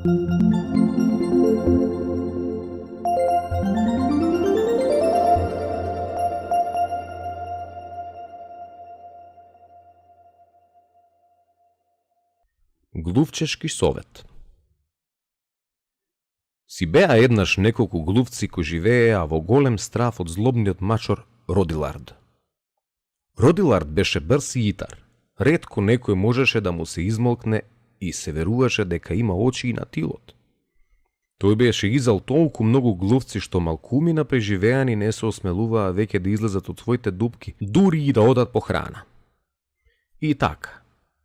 Глувчешки совет. Си беа еднаш неколку глувци кои живееа во голем страф од злобниот мачор Родилард. Родилард беше брз и итар. Ретко некој можеше да му се измолкне и се веруваше дека има очи и на тилот. Тој беше изал толку многу глувци што малкумина преживеани не се осмелуваа веќе да излезат од своите дупки, дури и да одат по храна. И така,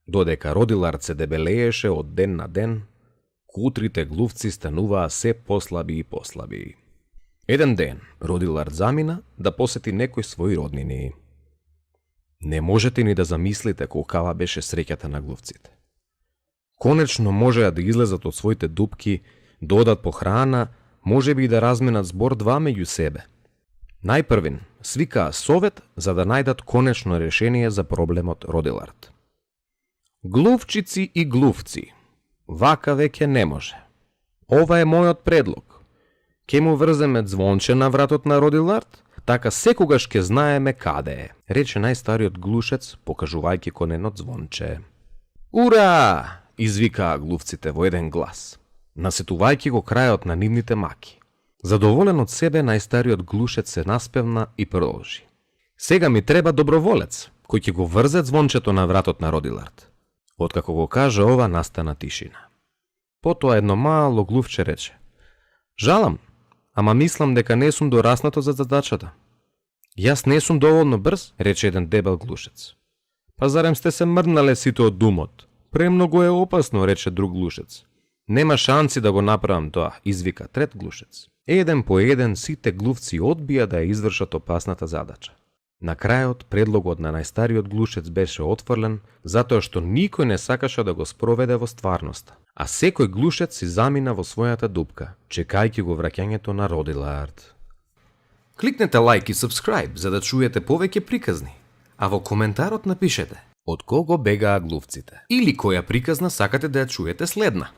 додека Родилард се дебелееше од ден на ден, кутрите глувци стануваа се послаби и послаби. Еден ден Родилард замина да посети некои своји роднини. Не можете ни да замислите колкава беше среќата на глувците. Конечно можеа да излезат од своите дупки, да одат по храна, можеби и да разменат збор-два меѓу себе. Најпрвин свикаа совет за да најдат конечно решение за проблемот Родилард. Глувчици и глувци, вака веќе не може. Ова е мојот предлог. Ке му врземе звонче на вратот на Родилард, така секогаш ке знаеме каде е, рече најстариот глушец, покажувајќи кон едно звонче. Ура! Извикаа глувците во еден глас, насетувајќи го крајот на нивните маки. Задоволен од себе, најстариот глушец се наспевна и продолжи. Сега ми треба доброволец, кој ќе го врзе звончето на вратот на Родилард. Откако го кажа ова, настана тишина. Потоа едно мало глувче рече: Жалам, ама мислам дека не сум дораснато за задачата. Јас не сум доволно брз, рече еден дебел глушец. Па зарем сте се мрднале сите од думот? Премногу е опасно, рече друг глушец. Нема шанси да го направам тоа, извика трет глушец. Еден по еден сите глувци одбија да ја извршат опасната задача. На крајот предлогот на најстариот глушец беше отфрлен, затоа што никој не сакаше да го спроведе во стварноста, а секој глушец си замина во својата дупка, чекајќи го враќањето на Родилард. Кликнете лайк и subscribe за да чуете повеќе приказни, а во коментарот напишете од кого бегаа глувците или која приказна сакате да ја чуете следна.